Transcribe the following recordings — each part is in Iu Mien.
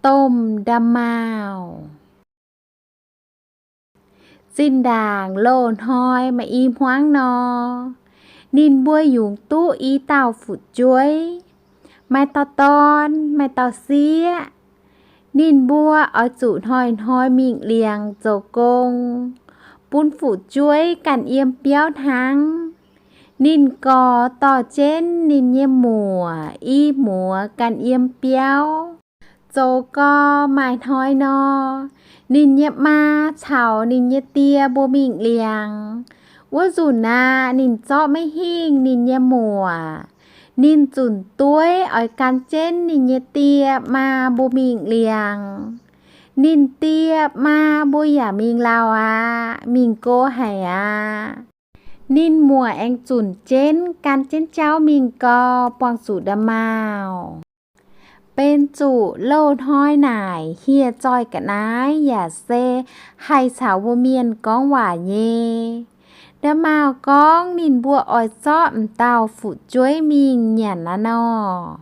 Domh Nda'maauh. Zinh ndaangc loz-hnoi maaih i hmuangv nor, ninh mbuo yungz duqv i dauh fu'jueiv, maaih dauh dorn, maaih dauh sieqv. Ninh mbuo oix zuqc hnoi-hnoi mingh liangx zoux gong, bun fu'jueiv ganh yiem biauv hnangv. Ninh gorx dorh jienv ninh nyei muoc i muoz ganh yiem biauv. Zoux gau maaih hnoi nor, ninh nyei maa caux ninh nyei die mbuo mingh liangx. Wuov nzunc aqv, ninh zorqv maiv hingh ninh nyei muoc. Ninh zunc dueiv oix gan jienv ninh nyei die maa mbuo mingh liangx. Ninh die maa mbuo yaac mingh lauh aqv, mingh go haic aqv. Ninh muoc aengx zunc jienv gan jienv jauv mingh gau, buangh zuqc nda'maauh. Benx zuqc loz-hnoi naaic hieh zoih ga'naaiv yaac se haih caux mbuo mienh gorngv waac nyei. Nda'maauh gorngv ninh mbuo oix zorqv m'dauh fu'jueiv mingh nyanc aqv nor.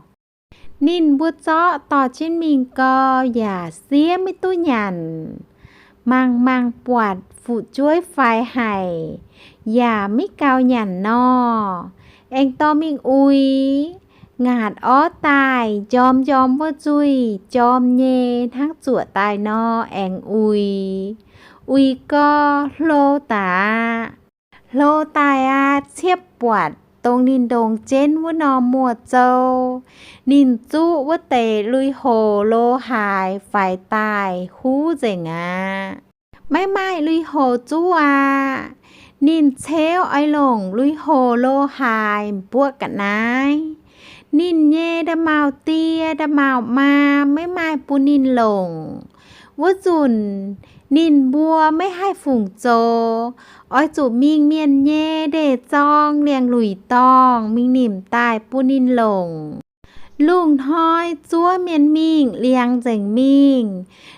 Ninh mbuo zorqv dorh jienv mingh gau yaac siev maiv duqv nyanc. Mangc mangc buatc fu'jueiv faix haic, yaac maiv gaux nyanc nor, aengx dorh mingh uix. Ngaatc orv daaih njorm njorm wuov nzuih, njorm nyei hnangv zuoqc daaih nor aengx uix. Uix gau hlo daaih aqv. Hlo daaih aqv, ciepv buatc dongh ninh ndongx jienv wuov norm muoz-zou. Ninh zuqv wuov deix lui-hoc lo haaix faix daaih huv nzengc aqv. Maiv maaih lui-hoc zuqv aqv. Ninh ceuv oix longc lui-hoc lo haaix m'buoqv ga'naaiv. Ninh nyei nda'maauh die nda'maauh maa maiv maaih bun ninh longc. Wuov nzunc ninh mbuo maiv haih fungc zoux, oix zuqc mingh mienh nyei ndeic-zorng liangx-luic dorngh mingh nimc daaih bun ninh longc. Lungh hnoi zuov mienh mingh liangx nzengc mingh,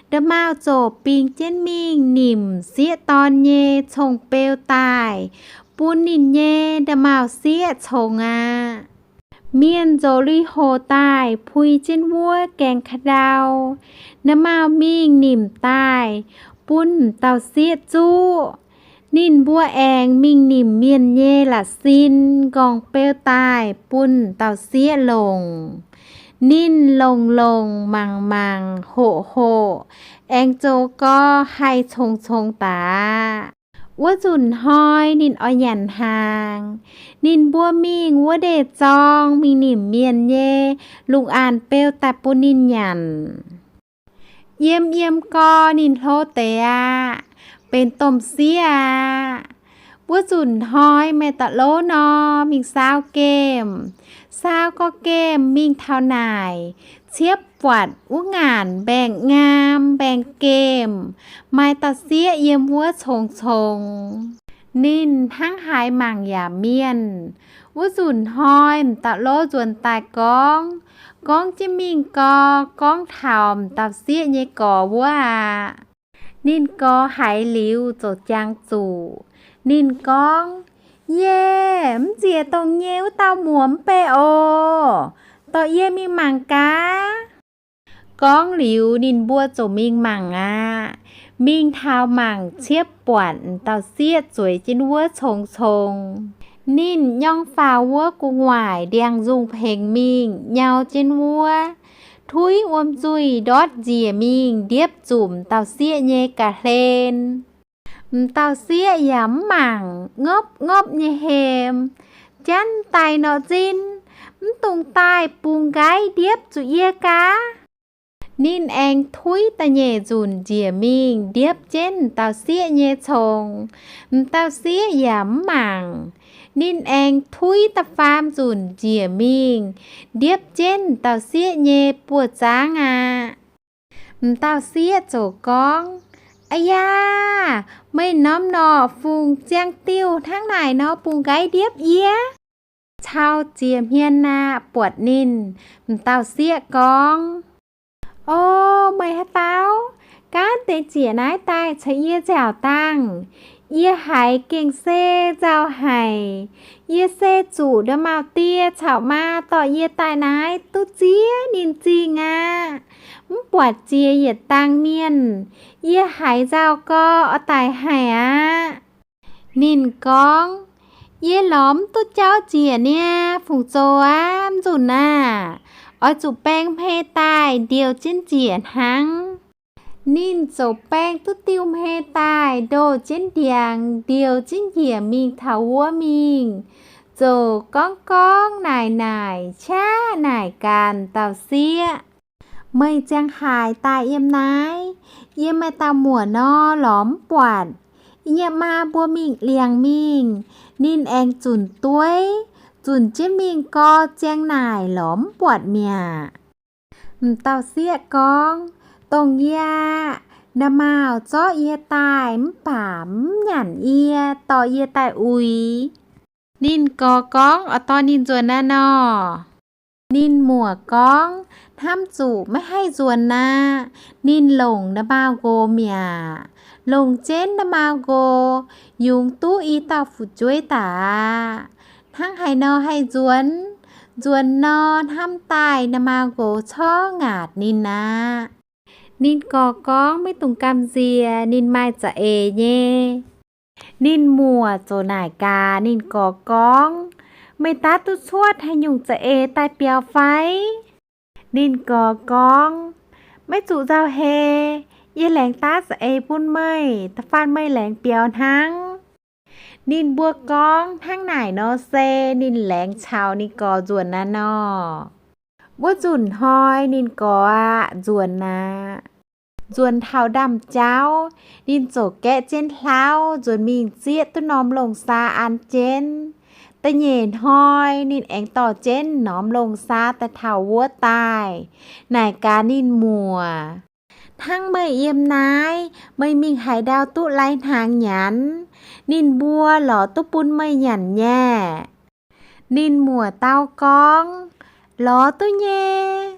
nda'maauh ziouc bingx jienv mingh nimc sieqv dorn nyei cong-beu daaih bun ninh nyei nda'maauh sieqv congx aqv. Mienh nzoc lui-hoc daaih pui jienv wuov gaengh ka'ndau. Nda'maauh mingh nimc daaih bun dauh sieqv zuqv. Ninh mbuo aengx mingh nimc mienh nyei la'sin nqorngv-beu daaih bun dauh sieqv longc. Ninh longc-longc mangc-mangc hoqc-hoqc, aengx zoux gau haih congx-congx daaih. Wuov nzunc hnoi ninh oix nyanc hnaangx. Ninh mbuo mingh wuov ndeic-zorng mingh nimc mienh nyei lungh aanx-beu daaih bun ninh nyanc. Yiem yiem gau ninh hlo deix aqv, benx domh sieqv aqv. Wuov nzunc hnoi maaih dauh lov nor mingh saau gemh. Saau gau gemh mingh taux naaic, ciepv buatc wuov ngaanc mbaengx-ngaam mbaengx-gemh, maaih dauh sieqv yiem wuov congx-congx. Ninh hnangv haaix mangc yaac mienh. Wuov nzunc hnoi m'dauh lov nzuonx daaih gorngv, gorngv jienv mingh gau, gorngv taux m'dauh sieqv nyei gorx wuov aqv. Ninh gorx haiz liuz ziouc jangx zuqc. Ninh gorngv, Yie, mv nziex dongh nyei wuov dauh muoz mv bei oc. Dorh yie mingh mangc gaax. Gorngv liuz ninh mbuo ziouc mingh mangc aqv. Mingh taux mangc ciepv buatc m'dauh sieqv zueiz jienv wuov congx-congx. Ninh nyorng faaux wuov gu'nguaaic ndiangx-nzungh hpengx mingh nyau jienv wuov, tuiv wuom nzuih ndortv njiec mingh ndiepv zuqc m'dauh sieqv nyei ga'hlen. M'dauh sieqv yaac mv mangc, ngopv-ngopv nyei hemx, Janv daic norqc zinh, mv dungx daaih bungx nqaiv ndiepv zuqc yie gaax. Ninh aengx tuiv da'nyeic nzunc njiec mingh ndiepv jienv m'dauh sieqv nyei congx. M'dauh sieqv yaac mv mangc. Ninh aengx tuiv da'faam nzunc njiec mingh ndiepv jienv m'dauh sieqv nyei buoz-zaangv aqv. M'dauh sieqv ziouc gorngv, Aa yaa, meih norm norqc fungc ziangh diuh hnangv naaic nor bungx nqaiv ndiepv yie? Cau jiex hmien aqv, buatc ninh, m'dauh sieqv gorngv, O, meih haaix dauh gaanv deix ziec naaiv daaih caux yie nziaauc dangh? Yie haiz gengh se nzauh haic. Yie se zuqc nda'maauh die caux maa dorh yie daaih naaiv duqv ziex ninh zingh aqv. mv buatc ziec yietc dangh mienh. Yie haiz nzauh gau oix daic haic aqv. Ninh gorngv, Yie lorz mv duqv jauv njiec niaa, fungc zoux aqv, mv nzunc naaiv oix zuqc baeng hmei daaih ndiouh jienv njiec hnangv. Ninh ziouc baeng duqv diuh hmei daaih ndoh jienv ndiangx ndiouh jienv njiec mingh taux wuov mingh, ziouc gorngv gorngv naaic naaic qaqv naaic ganh dauh sieqv, Meih ziangh haaix daaih yiem naaiv? Yie maaih dauh muoc nor lorz mv buatc. Yie nyei maa mbuo mingh liangx mingh, ninh aengx zunc dueiv, zunc jienv mingh gau ziang naaic lorz mv buatc mi'aqv. M'dauh sieqv gorngv, Dongh yie aqv, nda'maauh zorqv yie daaih mv baac mv nyanc yie, dorh yie daaih uix. Ninh gorx gorngv, Oix dorh ninh nzuonx naaiv nor. Ninh muoc gorngv, Hnamv zuqc maiv haih nzuonx aqv. Ninh longc nda'maauh nqox mi'aqv. Longc jienv nda'maauh nqox, yungz duqv i dauh fu'jueiv daaih aqv. Hnangv haaix nor haih nzuonx? Nzuonx nor, hnamv daaih nda'maauh nqox corc ngaatc ninh aqv. Ninh gorx gorngv, Maiv dungx gamh nziex, ninh maaih za'eix nyei. Ninh muoc ziouc naaic gaax ninh gorx gorngv, Meih daav duqv cuotv haaix nyungc za'eix daaih biaux fai? Ninh gorx gorngv, Maiv zuqc nzauh heix, yie laengz daav za'eix bun meih, da'faanh meih laengz biaux hnangv. Ninh mbuo gorngv hnangv naaic nor se ninh laengz caux ninh gorx nzuonx naaiv nor. Wuov nzunc hnoi ninh gorx aqv nzuonx aqv. Nzuonx taux ndaamv-jauv, ninh ziouc gaeqv jienv hlauv nzuonx mingh zieqv duqv norm longh saa an jienv. Da'nyeic hnoi ninh aengx dorh jienv norm longh saa daaih taux wuov daaih, naaic gaax ninh muoc, Hnangv meih yiem naaiv, meih mingh haaix ndau duqv lai-hnaangx nyanc, ninh mbuo lorz duqv bun meih nyanc nyei? Ninh muoc dau gorngv, Lorz duqv nyei.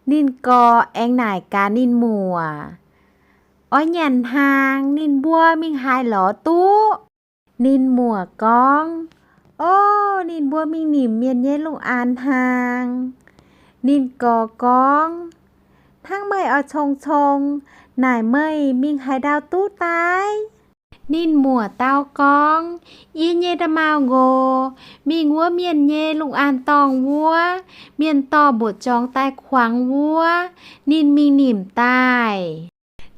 Ninh gorx aengx naaic gaax ninh muoc, Oix nyanc hnaangx ninh mbuo mingh haaix lorz duqv? Ninh muoc gorngv, O, ninh mbuo mingh nimc mienh nyei lungh aanx hnaangx. Ninh gorx gorngv, Hnangv meih oix cong-cong, naaic meih mingh haaix ndau duqv daaih? Ninh muoc dau gorngv, Yie nyei nda'maauh nqox mingh wuov mienh nyei lungh aanx dorngh wuov, mienh dorh mbuoqc jorngx daaih kuangx wuov, ninh mingh nimc daaih.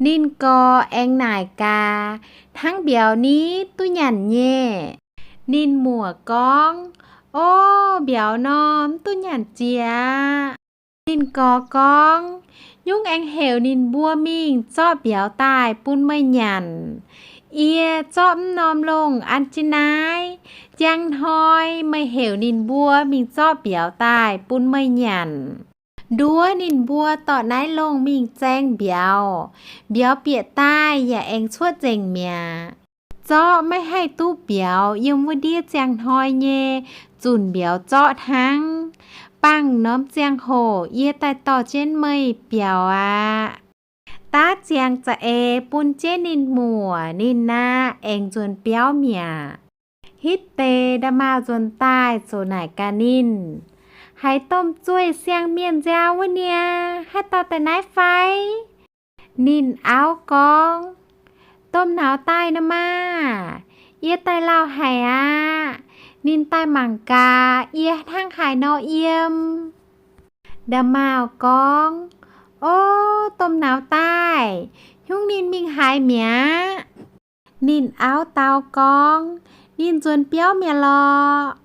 Ninh gorx aengx naaic gaax, Hnangv mbiauz ni duqv nyanc nyei? Ninh muoc gorngv, O, mbiauz nor mv duqv nyanc jiex aqv. Ninh gorx gorngv, Nyungc aengx heuc ninh mbuo mingh zorqv mbiauz daaih bun meih nyanc. Yie zorqv mv norm longh an jienv naaiv. Njang hnoi meih heuc ninh mbuo mingh zorqv mbiauz daaih bun meih nyanc. Nduov ninh mbuo dorh naaiv longh mingh zaeng mbiauz. Mbiauz bieqc daaih yaac aengx cuotv nzengc mi'aqv. Zorqv maiv haih duqv mbiauz yiem wuov ndiev ziangh hnoi nyei zunc mbiauz zorqv hnangv. Bangh norm ziangh hoc yie daaih dorh jienv meih biaux aqv. Daav ziangx za'eix bun jienv ninh muoc, ninh aqv aengx nzuonx biauv mi'aqv. Hitv deix nda'maauh nzuonx daaih ziouc naaic gaax ninh, Haaix domh zueih siang-mienh nziaaux wuov nie, haaix dauh daaih naaiv fai? Ninh auv gorngv, Domh nauz daaih nor maah! Yie daaih lauh haic aqv. Ninh daaih mangc gaax yie hnangv haaix nor yiem. Nda'maauh gorngv, O, domh nauz daaih, hnyungv ninh mingh haaix mi'aqv? Ninh auv dau gorngv, Ninh nzuonx biauv mi'aqv lorqc.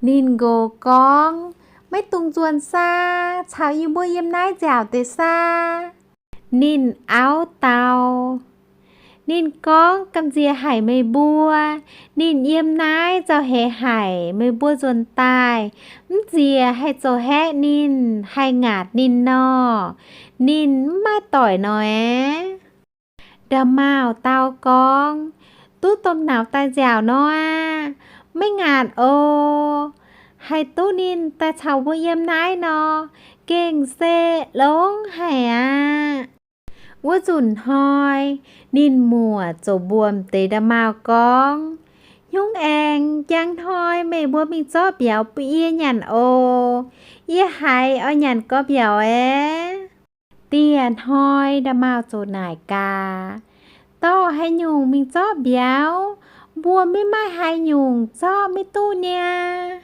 Ninh nqox gorngv, Maiv dungx nzuonx saa, caux yie mbuo yiem naaiv nziaauc deix saa. Ninh auv dau, Ninh gorngv, Gamh nziex haic meih mbuo. Ninh yiem naaiv nzauh heix haic, meih mbuo nzuonx daaih mv nziex haih zoux haeqv ninh, haih ngaatc ninh nor, ninh mv maaih doic nor aeqv. Nda'maauh dau gorngv, Duqv domh nauz daaih nziaauc nor aah! Maiv ngaatc oc. Haih duqv ninh daaih caux mbuo yiem naaiv nor, gengh se longx haic aqv. Wuov nzunc hnoi, ninh muoc ziouc mbuox deix nda'maauh gorngv, Hnyungv aengx njang hnoi meih mbuo mingh zorqv mbiauz bun yie nyanc oc. Yie haiz oix nyanc gorx mbiauz aeqv. Ih hnoi nda'maauh ziouc naaic gaax, Dorh haaix nyungc mingh zorqv mbiauz? Mbuo maiv maaih haaix nyungc zorqv maiv duqv niaa.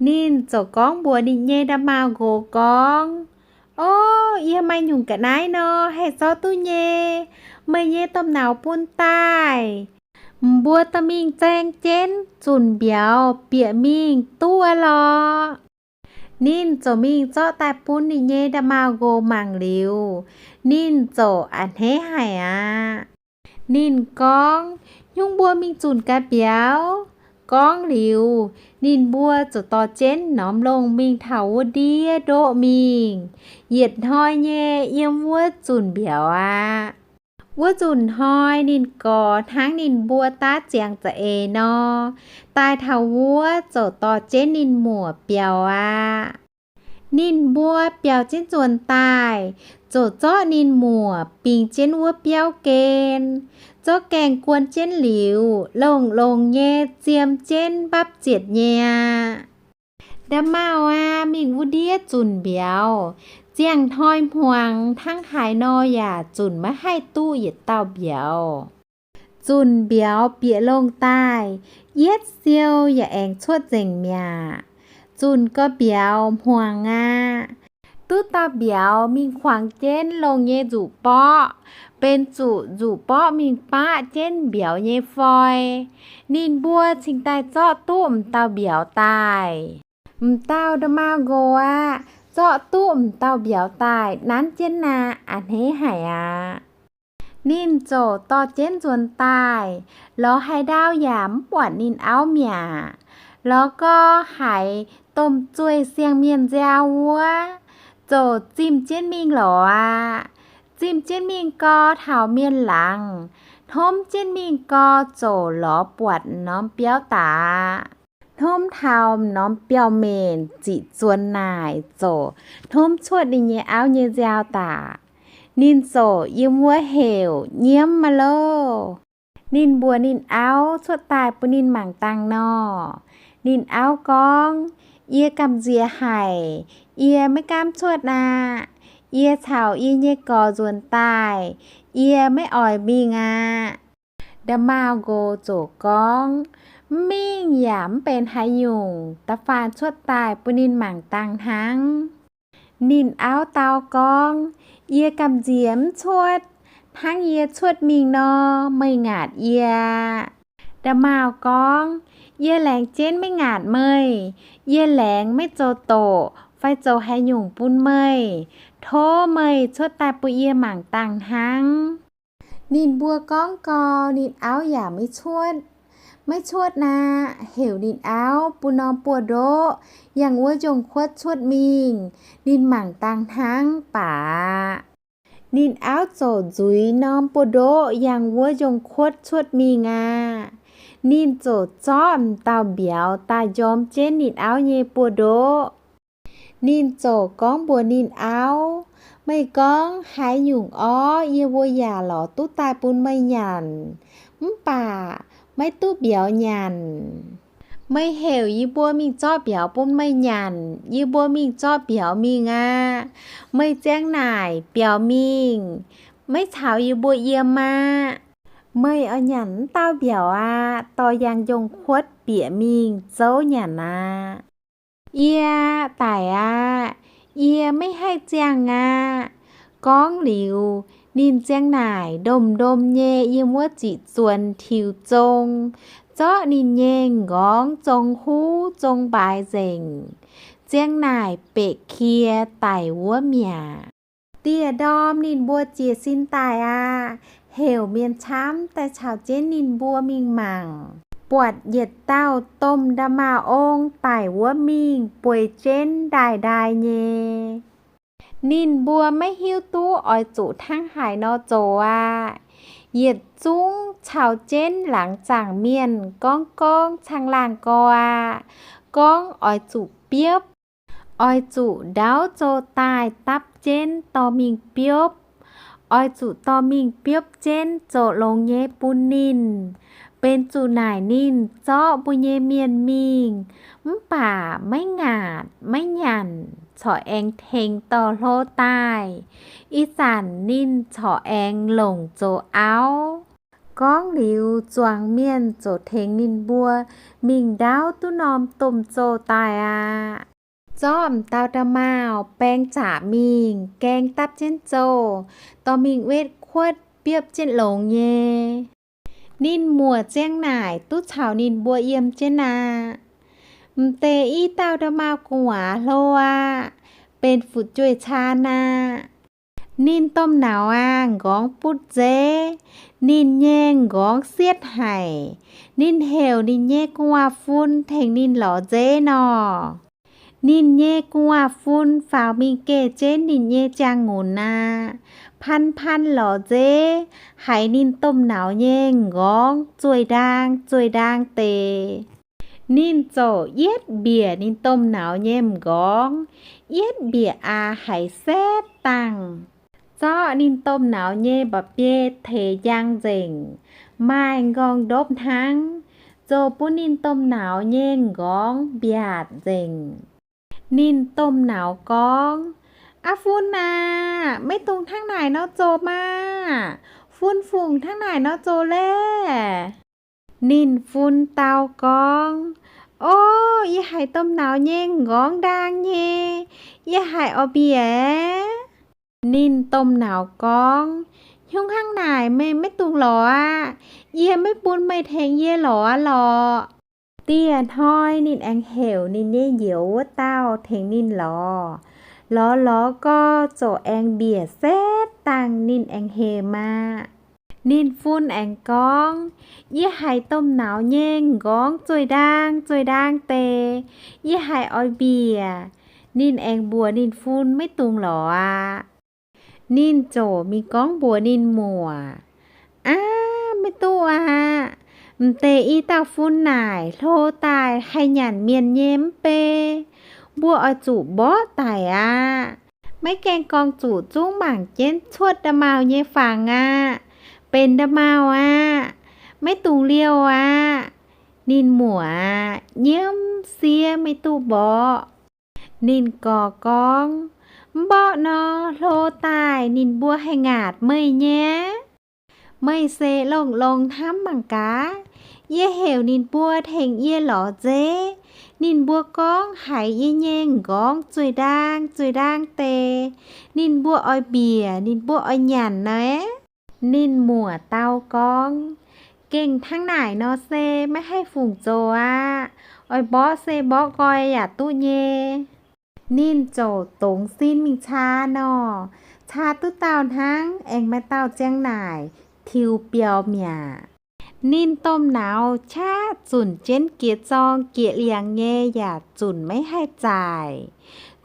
Ninh ziouc gorngv mbuox ninh nyei nda'maauh nqox gorngv, O, yie maaih nyungc ga'naaiv nor haih zorqv duqv nyei. Meih nyei domh nauz bun daaih. Mbuo dorh mingh zaeng jienv zunc mbiauz bieqc mingh duqv lorqc. Ninh ziouc mingh zorqv daaih bun ninh nyei nda'maauh nqox mangc liuz, ninh ziouc a'hneiv haic aqv. Ninh gorngv, Hnyungv mbuo mingh zunc gaax mbiauz. Gorngv liuz, ninh mbuo ziouc dorh jienv norm longh mingh taux wuov ndiev ndoqv mingh, yietc hnoi nyei yiem wuov zunc mbiauz aqv. Wuov nzunc hnoi ninh gorx hnangv ninh mbuo daav ziangx za'eix nor, daaih taux wuov ziouc dorh jienv ninh muoc biaux aqv. Ninh mbuo biaux jienv nzuonx daaih, ziouc zorqv ninh muoc bingx jienv wuov biauv gen. Zorqv gaengh guon jienv liuz, longx-longx nyei ziemx jienv mbapv zietc nyei aqv. Nda'maauh aah, mingh wuov ndiev zunc mbiauz, ziangh hnoi hmuangx hnangv haaix nor yaac zunc maiv haih duqv yietc dauh mbiauz. Zunc mbiauz bieqc longh daaih, yietv siou yaac aengx cuotv nzengc mi'aqv. Zunc gau mbiauz hmuangx aqv. Duqv dauh mbiauz mingh kuangx jienv longh nyei nzuqc borqv, benx zuqc nzuqc borqv mingh baqv jienv mbiauz nyei foi. Ninh mbuo cingx daaih zorqv duqv m'dauh mbiauz daaih. M'dauh nda'maauh nqox aqv, zorqv duqv m'dauh mbiauz daaih nanv jienv aqv, a'hneiv haic aqv. Ninh ziouc dorh jienv nzuonx daaih, lorz haaix ndau yaac mv buatc ninh auv mi'aqv. Lorz gau haiz domh zueih siang-mienh nziaaux wuov, ziouc zimh jienv mingh lorz aqv. Zimh jienv mingh gau taux mienh laangz, hnomv jienv mingh gau ziouc lorz buatc m'norm biauv daaih. Hnomv taux m'norm biauv-menc ziqc zuonx naaic ziouc hnomv cuotv ninh nyei auv nyei nziaaux daaih. Ninh ziouc yiem wuov heuc nyiemv maah loh. Ninh mbuox ninh auv cuotv daaih bun ninh mangc dangh nor. Ninh auv gorngv, Yie gamh nziex haic. Yie maiv gaamv cuotv aqv. Yie caux yie nyei gorx nzuonx daaih. Yie maiv oix mingh aqv. Nda'maauh nqox ziouc gorngv, Mv mingh yaac mv benx haaix nyungc. Da'faanh cuotv daaih bun ninh mangc dangh hnangv. Ninh auv dau gorngv, Yie gamh nziex mv cuotv. Hnangv yie cuotv mingh nor, meih ngaatc yie aqv. Nda'maauh gorngv, Yie laengz jienv maiv ngaatc meih. Yie laengz maiv zoux doqc fai zoux haaix nyungc bun meih. Tov meih cuotv daaih bun yie mangc dangh hnangv. Ninh mbuo gorngv gau, ninh auv yaac maiv cuotv. Maiv cuotv aqv. Heuc ninh auv bun norm buoz-ndoqv yangh wuov njongc kuotv cuotv mingh, ninh mangc dangh hnangv baac aqv. Ninh auv ziouc nzuiz norm buoz-ndoqv yangh wuov njongc kuotv cuotv mingh aqv. Ninh ziouc zorqv m'dauh mbiauz daaih njormx jienv ninh auv nyei buoz-ndoqv. Ninh ziouc gorngv mbuox ninh auv, Meih gorngv haaix nyungc orv yie mbuo yaac lorz duqv daaih bun meih nyanc, mv baac maiv duqv mbiauz nyanc. Meih heuc yie mbuo mingh zorqv mbiauz bun meih nyanc, yie mbuo mingh zorqv mbiauz mingh aqv. Meih ziang naaic biaux mingh, maiv caux yie mbuo yiem aqv. Meih oix nyanc mv dauh mbiauz aqv, dorh yangh njongc kuotv bieqc mingh zouv nyanc aqv. Yie daic aqv. Yie maiv haih ziangh aqv. Gorngv liuz, ninh ziang naaic ndomh ndomh nyei yiem wuov ziqc zuonx tiux zong, zorqv ninh nyei m'nqorngv zong huv zong mbaaix nzengc, ziang naaic bekv kie daic wuov mi'aqv. Dieh ndorm ninh mbuo jiez sin daaih aqv. Heuc mienh camv daaih caux jienv ninh mbuo mingh mangc, buatc yietc dauh domh nda'maauh ong daic wuov mingh bueix jienv ndaaih ndaaih nyei. Ninh mbuo maiv hiuv duqv oix zuqc hnangv haaix nor zoux aqv. Yietc zungv caux jienv laangz zaangc mienh gorngv gorngv caangh laangh gorx aqv, gorngv oix zuqc biopv. Oix zuqc ndaauv zoux daaih dapv jienv dorh mingh biopv. Oix zuqc dorh mingh biopv jienv zoux longx nyei bun ninh. Benx zuqc naaic ninh zorqv mbuo nyei mienh mingh, mv baac maiv ngaatc maiv nyanc. corc aengx tengx dorh hlo daaih. Ih zanc ninh corc aengx longc zoux auv. Gorngv liuz, zuangx mienh ziouc tengx ninh mbuo mingh ndaauv duqv norm domh zouv daaih aqv. Zorqv m'dauh nda'maauh baeng zaqc mingh, gaeng dapv jienv zouv, dorh mingh wetv kuotv biopv jienv longx nyei. Ninh muoc ziang naaic duqv caux ninh mbuo yiem jienv aqv. M'deix i dauh nda'maauh gu'nguaaz hlo aqv, benx fu'jueiv caan aqv. Ninh domh nauz aah, m'nqorngv butv nzeiv. Ninh nyei m'nqorngv sietv haic. Ninh heuc ninh nyei gu'nguaaz-fun tengx ninh lorz nzeiv nor. Ninh nyei gu'nguaaz-fun faaux mingh geh jienv ninh nyei jangx-ngunx aqv. Pan pan lorz nzeiv, haiz ninh domh nauz nyei m'nqorngv zueih ndaang zueih ndaang deix. Ninh ziouc yietv mbiec ninh domh nauz nyei m'nqorngv, yietv mbiec aqv, haiz setv dangh. Zorqv ninh domh nauz nyei mba'biei teix njang nzengc, maaih m'nqorngv ndopv hnangv, zoux bun ninh domh nauz nyei m'nqorngv mbiaatc nzengc. Ninh domh nauz gorngv, Aa fun aah, maiv dungx hnangv naaic nor zoux maah! Fun fungc hnangv naaic nor zoux laeh? Ninh fun dau gorngv, O, yie haiz domh nauz nyei m'nqorngv ndaang nyei, yie haiz oix mbiec aeqv. Ninh domh nauz gorngv, Hnyungv hnangv naaic meih maiv dungx lorz aqv. Yie maiv bun meih tengx yie lorz aqv lorqc. Dieh hnoi ninh aengx heuc ninh nyei njoux wuov dauh tengx ninh lorz. Lorz lorz gau ziouc aengx mbiec setv dangh ninh aengx hemx aqv. Ninh fun aengx gorngv, Yie haiz domh nauz nyei m'nqorngv zueih ndaang zueih ndaang deix, yie haiz oix mbiec. Ninh aengx mbuox ninh fun maiv dungx lorz aqv. Ninh ziouc mingh gorngv mbuox ninh muoc, Aav, maiv duqv aqv. M'deix i dauh fun naaic hlo daaih haih nyanc mienh nyei mv bei. Mbuo oix zuqc mborqv daic aqv. Maiv gaengh gorngv zuqc zungv mangc jienv cuotv nda'maauh nyei fangx aqv. Benx nda'maauh aqv. Maiv dungx liouh aqv. Ninh muoc aqv, nyiemv siev maiv duqv mborqv. Ninh gorx gorngv, Mv mborqv nor, hlo daaih ninh mbuo haih ngaatc meih nyei. Meih se longx-longx hnamv mangc gaax. Yie heuc ninh mbuo tengx yie lorz nzeiv. Ninh mbuo gorngv haiz yie nyei m'nqorngv zueih ndaang zueih ndaang deix. Ninh mbuo oix mbiec, ninh mbuo oix nyanc nor. Ninh muoc dau gorngv, Gengh hnangv naaic nor se maiv haih fungc zoux aqv. Oix mborqv se mborqv nqoi yaac duqv nyei. Ninh ziouc dongz sin mingh caa nor, caa duqv dauh hnangv, aengx maaih dauh ziang naaic tiux biaux mi'aqv. Ninh domh nauz qaqv zunc jienv jiex zorng jiex liangx nyei yaac zunc maiv haih zaaic.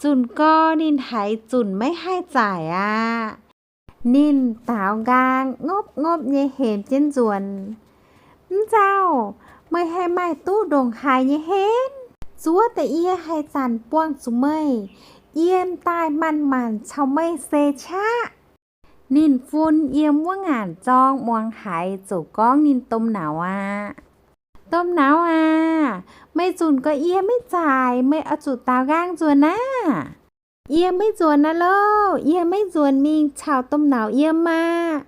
Zunc gau ninh haiz zunc maiv haih zaaic aqv. Ninh daaux nqaang ngopv-ngopv nyei hemx jienv nzuonx, Mv nzauh, meih haih maaih duqv ndongc haaix nyei henv? Zuov deix yie haih zanc buangh zuqc meih. Yiem daaih manc-manc caux meih se qaqv. Ninh fun yiem wuov ngaanc zorng muangx haiz ziouc gorngv ninh domh nauz aqv, Domh nauz aac, meih zunc gau yie maiv zaaic, meih oix zuqc daaux nqaang nzuonx aqv. Yie maiv nzuonx aqv loh. Yie maiv nzuonx mingh caux domh nauz yiem aqv.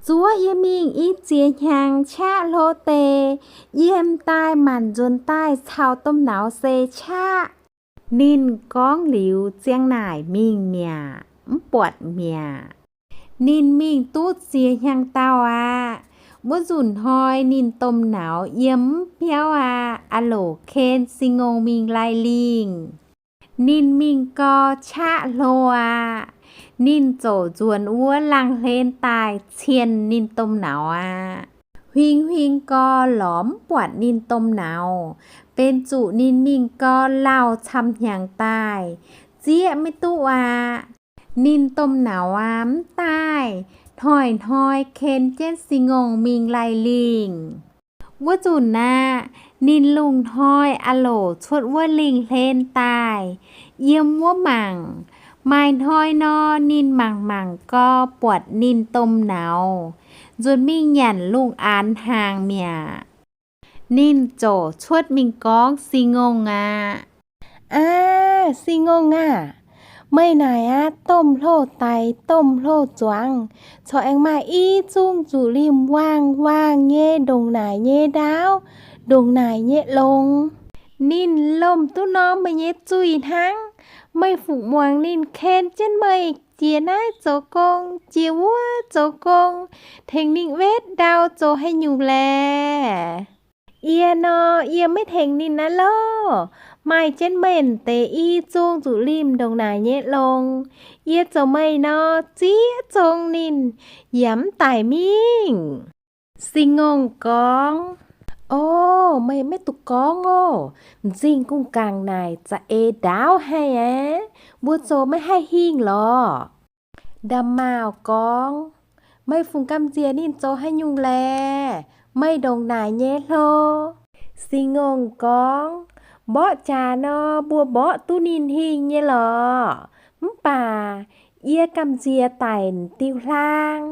Zuov yie mingh i ziex hnyangx qaqv hlo deix, yiem daaih manc nzuonx daaih caux domh nauz se qaqv. Ninh gorngv liuz ziang naaic mingh mi'aqv, mv buatc mi'aqv. Ninh mingh duqv ziex hnyangx dauh aqv. Wuov nzunc hnoi ninh domh nauz yiem mv biauv aqv, a'loc ken sing ngongh mingh lai lingh. Ninh mingh gau qaqv hlo aqv. Ninh ziouc nzuonx wuov laangh hlen daaih cien ninh domh nauz aqv. Huing-huing gau lorz mv buatc ninh domh nauz, benx zuqc ninh mingh gau lauh camv-hnyangx daaih, zieqv maiv duqv aqv. Ninh domh nauz aqv mv daaih, hnoi-hnoi ken jienv sing ngongh mingh lai lingh. Wuov nzunc aqv, ninh lungh hnoi a'loc cuotv wuov lingh hlen daaih, yiem wuov mangc. Maaih hnoi nor, ninh mangc mangc gau buatc ninh domh nauz nzuonx mingh nyanc lungh aanx hnaangx mi'aqv. Ninh ziouc cuotv mingh gorngv sing ngongh aqv, Aav, sing ngongh aah! Meih naaic aqv, domh hlo daic domh hlo zuangx, corc aengx maaih i zungh zuqc limh waangh waangh nyei ndongc naaic nyei ndaauv, ndongc naaic nyei longx. Ninh lomh duqv norm meih nyei zuiz hnangv. Meih fungc muangx ninh ken jienv meih jiex naaiv zoux gong, jiex wuov zoux gong, tengx ninh wetv ndau zoux haaix nyungc laeh? Yie nor, yie maiv tengx ninh aqv loh. Maaih jienv meih deix i zungh zuqc limh ndongc naaic nyei longx. Yie zoux meih nor, ziex zong ninh yaac mv daic mingh. Sin Ngongh gorngv, O, meih maiv dungx gorngv oc. M'zing gong-gaangc naaic za'eix ndaauv haic aqv. Mbuo zoux maiv haih hingh lorqc. Nda'maauh gorngv, Meih fungc gamh nziex ninh zoux haaix nyungc laeh? Meih ndongc naaic nyei hlo. Sin Ngongh gorngv, Mborqv jaax nor, mbuo mborqv duqv ninh hingh nyei lorqc. Mv baac yie gamh nziex daic diuh hlaang.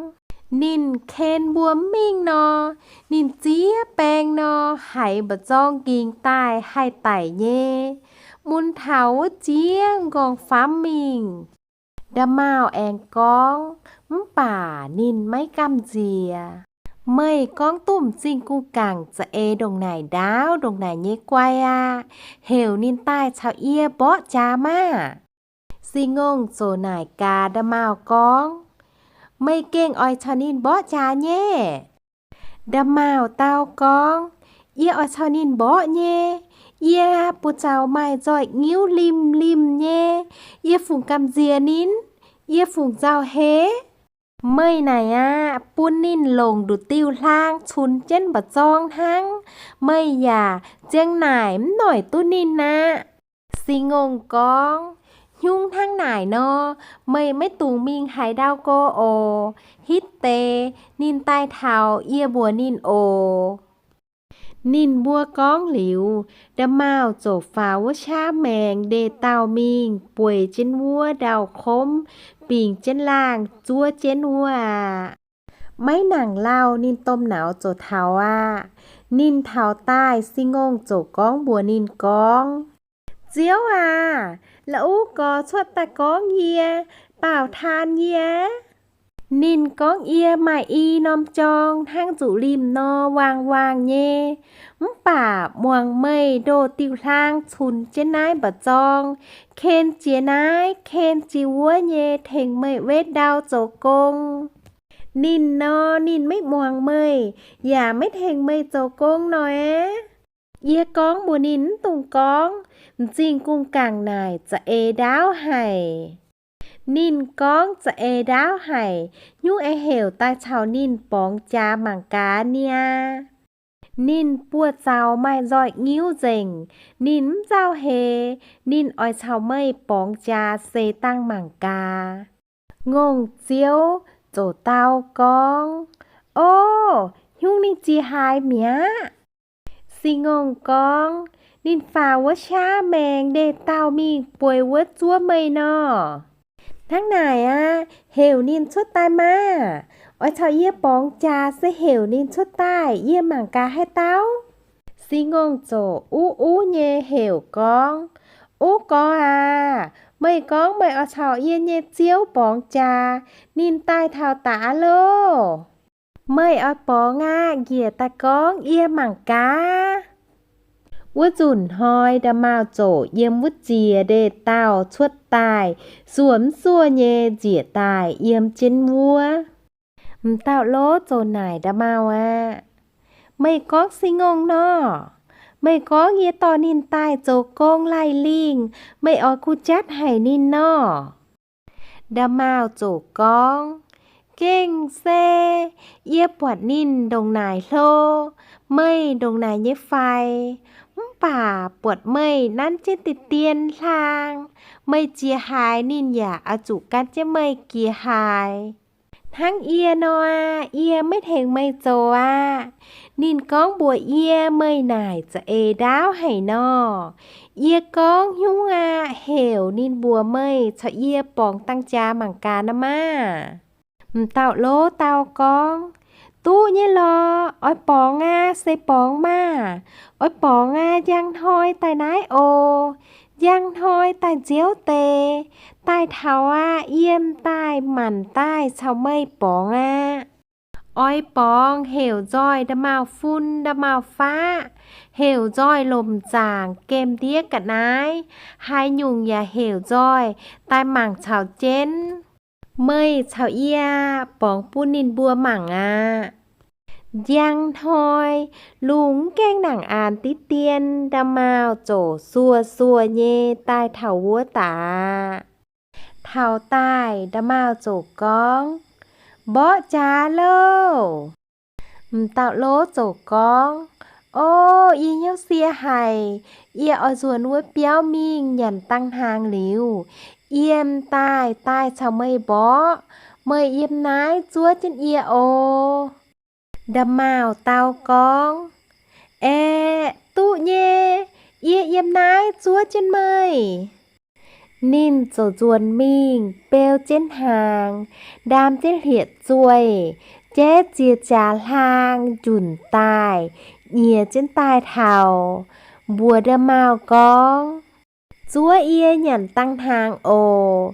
Ninh ken mbuo mv mingh nor, ninh ziex baeng nor, haiz mba'zorng nqingx daaih haih daic nyei. Mun taux wuov ziex nqorngv-famv mingh. Nda'maauh aengx gorngv, Mv baac ninh maiv gamh nziex. Meih gorngv duqv m'zing gong-gaangc za'eix ndongc naaic ndaauv ndongc naaic nyei guai aqv. Heuc ninh daaih caux yie mborqv jaax maah! Sin Ngongh ziouc naaic gaax nda'maauh gorngv, Meih gengh oix caux ninh mborqv jaax nyei? Nda'maauh dau gorngv, Yie oix caux ninh mborqv nyei. Yie buoz-zaux maaih nzoih nyiuv limh limh nyei. Yie fungc gamh nziex ninh, yie fungc nzauh heix. Meih naaic aqv, bun ninh longc nduqc diuh hlaang cunx jienv mba'zorng hnangv. Meih yaac ziang naaic mv noic duqv ninh aqv. Sin Ngongh gorngv, Hnyungv hnangv naaic nor, meih maiv dungx mingh haaix ndau go oc. Hitv deix ninh daaih taux yie mbuox ninh oc. Ninh mbuo gorngv liuz, nda'maauh ziouc faaux wuov qaqv maengx ndeic-daauh mingh bueix jienv wuov ndau-komv, bingx jienv laangh zuov jienv wuov aqv. Maiv nangc lauh ninh domh nauz ziouc taux aqv. Ninh taux daaih, Sin Ngongh ziouc gorngv mbuox ninh gorngv, Ziouv aac, la'uv gorx cuotv daaih gorngv yie, baaux taan yie. Ninh gorngv, Yie maaih i norm jorng hnangv nzuqc limh nor, waang waang nyei. Mv baac muangx meih ndoh diuh hlaang cunx jienv naaiv mba'zorng, ken jiex naaiv ken jiex wuov nyei tengx meih wetv ndau zoux gong. Ninh nor, ninh maiv muangx meih, yaac maiv tengx meih zoux gong nor aqv. Yie gorngv mbuox ninh mv dungx gorngv, M'zing gong-gaangc naaic za'eix ndaauv haic. Ninh gorngv za'eix ndaauv haic, hnyouv aengx heuc daaih caux ninh borngz jaax mangc gaax niaa. Ninh buoz-zaux maaih nzoih nyiuv nzengc, ninh mv nzauh heix. Ninh oix caux meih borngz jaax seix dangh mangc gaax. Ngongh Ziouv ziouc dau gorngv, O, hnyouv ninh ziex haaix mi'aqv? Sin Ngongh gorngv, Ninh faaux wuov qaqv maengx ndeic-daauh mingh bueix wuov zuov meih nor. Hnangv naaic aqv, heuc ninh cuotv daaih maah! Oix caux yie borngz jaax se heuc ninh cuotv daaih, yie mangc gaax haaix dauh? Sin Ngongh ziouc uv uv nyei heuc gorngv, Uv gorx aac, meih gorngv meih oix caux yie nyei Ziouv borngz jaax, ninh daaih taux daaih aqv loh. Meih oix borngz aqv, njiec daaih gorngv yie mangc gaax. Wuov nzunc hnoi nda'maauh ziouc yiem wuov ziex ndeic-daauh cuotv daaih, suoh mv suoh nyei njiec daaih yiem jienv wuov. M'dauh lov ziouc naaic nda'maauh aqv, Meih gorngv Sin Ngongh nor? Meih gorngv yie dorh ninh daaih zoux gong laih lingh, meih oix kuh jatv haic ninh nor? Nda'maauh ziouc gorngv, Gengh se yie buatc ninh ndongc naaic hlo, meih ndongc naaic nyei faix. Mv baac buatc meih nanv jienv deix dien hlang, meih jiex haaix ninh yaac oix zuqc gan jienv meih jiex haaix. Hnangv yie nor, yie maiv tengx meih zoux aqv. Ninh gorngv mbuox yie meih naaic za'eix ndaauv haic nor. Yie gorngv hnyouv aqv, heuc ninh mbuox meih caux yie borngz dangh jaax mangc gaax nor maah! M'dauh lov dau gorngv, Duqv nyei lorqc. Oix borngz aqv, se borngz maah! Oix borngz aqv, njang hnoi daaih naaiv oc. Njang hnoi daaih nziouv deix, daaih taux aqv. Yiem daaih manc daaih caux meih borngz aqv. Oix borngz heuc nzoih nda'maauh fun nda'maauh faqv, heuc nzoih lomc zaangc gemh ndiev ga'naaiv, haaix nyungc yaac heuc nzoih daaih mangc caux jienv. Meih caux yie borngz bun ninh mbuo mangc aqv. Njang hnoi, lungh mv gaengh nangc aanx diqv dien, nda'maauh ziouc suoh-suoh nyei daaih taux wuov daaih. Taux daaih nda'maauh ziouc gorngv, Mborqv jaax loh! M'dauh lov ziouc gorngv, O, yie hnyouv sie haic. Yie oix nzuonx wuov biauv mingh nyanc dang hnaangx liuz, yiem daaih daaih caux meih mborqv. Meih yiem naaiv zuov jienv yie oc. Nda'maauh dau gorngv, Aeqv, duqv nyei. Yie yiem naaiv zuov jienv meih. Ninh ziouc nzuonx mingh beu jienv hnaangx, ndaam jienv hlieqv-zueih, jaiv ziex jaax hlaang njunc daaih, nyiex jienv daaih taux, mbuox nda'maauh gorngv, Zuov yie nyanc dang hnaangx oc.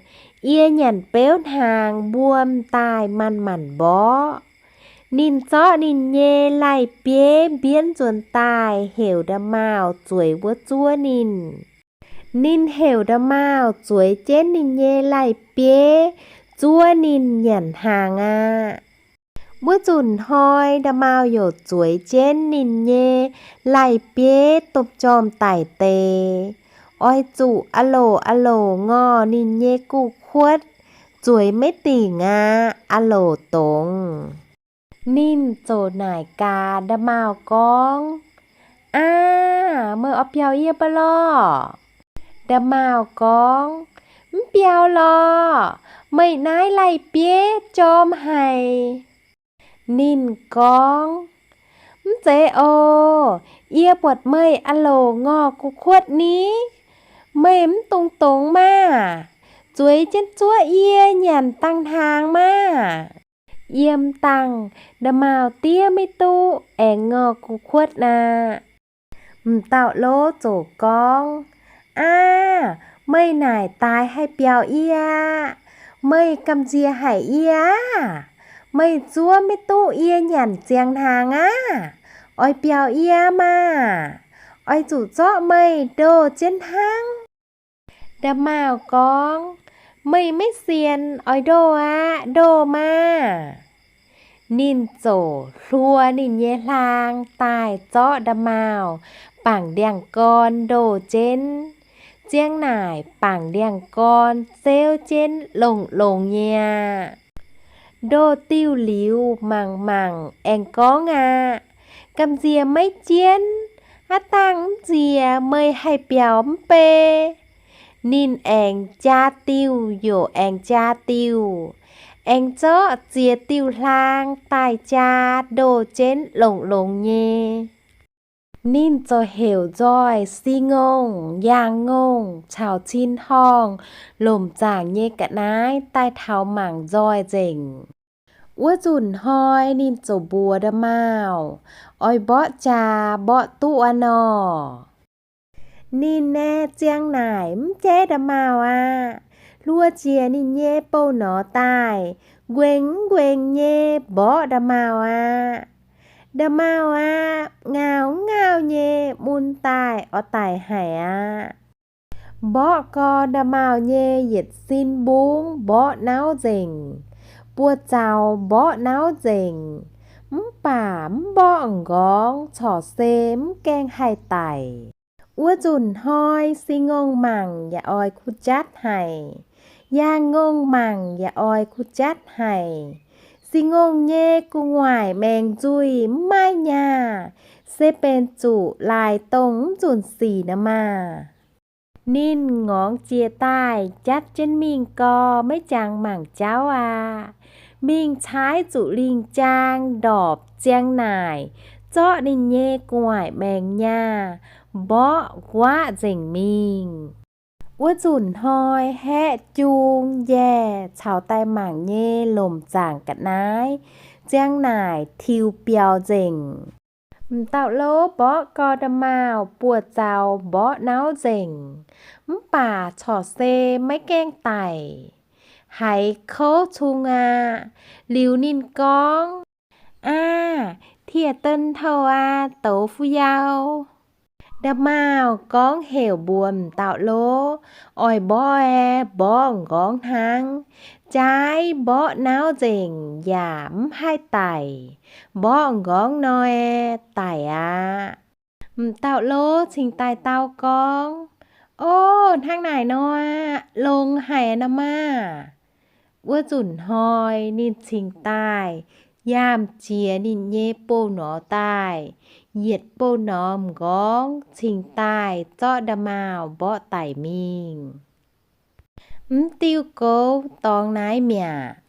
Yie nyanc beuv hnaangx mbuo m'daaih manc-manc mborqv. Ninh zorqv ninh nyei lai-bieiv mbienv nzuonx daaih heuc nda'maauh zueiz wuov zuov ninh. Ninh heuc nda'maauh zueiz jienv ninh nyei lai-bieiv zuov ninh nyanc hnaangx aqv. Wuov nzunc hnoi nda'maauh youc zueiz jienv ninh nyei lai-bieiv domh jorm daic deix, oix zuqc a'loc a'loc ngorh ninh nyei guv-kuotv, zueiz maiv dingc aqv, a'loc dongz. Ninh ziouc naaic gaax nda'maauh gorngv, Aav, meih oix biaux yie mv baac lorh? Nda'maauh gorngv, Mv biaux lorh. Meih naaiv lai-bieiv jorm haic. Ninh gorngv, Mv zeiz oc. Yie buatc meih a'loc ngorh guv-kuotv ni. Meih mv dungx dongz maah! Zueiz jienv zuov yie nyanc dang hnaangx maah! Yiem dangh nda'maauh diev maiv duqv aengx ngorh guv-kuotv aqv. M'dauh lov ziouc gorngv, Aav, meih naaic daaix haih biaux yie aqv. Meih gamh nziex haic yie aqv. Meih zuov maiv duqv yie nyanc ziangh hnaangx aqv. Oix biaux yie maah! Oix zuqc zorqv meih ndoh jienv hnangv. Nda'maauh gorngv, Meih maiv sienx, oix ndoh aqv. Ndoh maah! Ninh ziouc hluo ninh nyei hlaang daaih zorqv nda'maauh bangc ndiangx-gorn ndoh jienv. Ziang naaic bangc ndiangx-gorn zeuv jienv longx-longx nyei aqv. Ndoh diuh liuz mangc mangc aengx gorngv aqv, Gamh nziex maiv jienv, aav dangh mv nziex meih haih biaux mv bei? Ninh aengx jaa diuh yaac aengx jaa diuh, aengx zorqv ziex diuh hlaang daaih jaa ndoh jienv longx-longx nyei. Ninh ziouc heuc nzoih Si Ngongh, Yaangh Ngongh caux Cin Horngh lomc zaangc nyei ga'naaiv daaih taux mangc nzoih nzengc. Wuov nzunc hnoi ninh ziouc mbuox nda'maauh, Oix mborqv jaax mborqv duqv aqv nor. Ninh aeqv, ziang naaic mv jaiv nda'maauh aqv. Hluo jiex ninh nyei bouh norx daaih, nquengx mv nquengx nyei mborqv nda'maauh aqv. Nda'maauh aqv, ngaauh mv ngaauh nyei mun daaih oix daic haic aqv. Mborqv gorn nda'maauh nyei yietc sin mbungv mborqv nauv nzengc, buoz-zaux mborqv nauv nzengc, mv baac mv mborqv m'nqorngv corc se mv gaengh haih daic. Wuov nzunc hnoi Si Ngongh mangc yaac oix kuh jatv haic. Yaangh Ngongh mangc yaac oix kuh jatv haic. Si Ngongh nyei gu'nguaaic maengc nzuih mv maaih nyaah, se benx zuqc laaix dongh mv nzunc sic nor maah! Ninh ngorngx jiex daaih jatv jienv mingh gau, maiv jangx mangc jauv aqv. Mingh caaiv zuqc lingh jaang ndorpc ziang naaic, zorqv ninh nyei gu'nguaaic maengc nyaah mborqv nquaqv nzengc mingh. Wuov nzunc hnoi haeqv jung njaeh caux daaih mangc nyei lomc zaangc ga'naaiv ziang naaic tiux biaux nzengc. M'dauh lov mborqv gau nda'maauh buoz-zaux mborqv nauv nzengc, mv baac corc se maiv gaengh daic, haiz kouv cung aqv. Liuz ninh gorngv, Aav, Tie Dien Touh aac, douz fu yau. Nda'maauh gorngv heuc mbuox m'dauh lov, Oix mborqv aeqv, mborqv m'nqorngv hnangv. Jaaix mborqv nauv nzengc yaac mv haih daic. Mborqv m'nqorngv nor aeqv, daic aqv. M'dauh lov cingx daaih dau gorngv, O, hnangv naaic nor aqv, longx haic aqv nda'maauh. Wuov nzunc hnoi ninh cingx daaih yaamh jiex ninh nyei bouh norm daaih, yietc bouh norm m'nqorngv cingx daaih zorqv nda'maauh mborqv daic mingh. Mv diuh goux dorngx naaiv mi'aqv.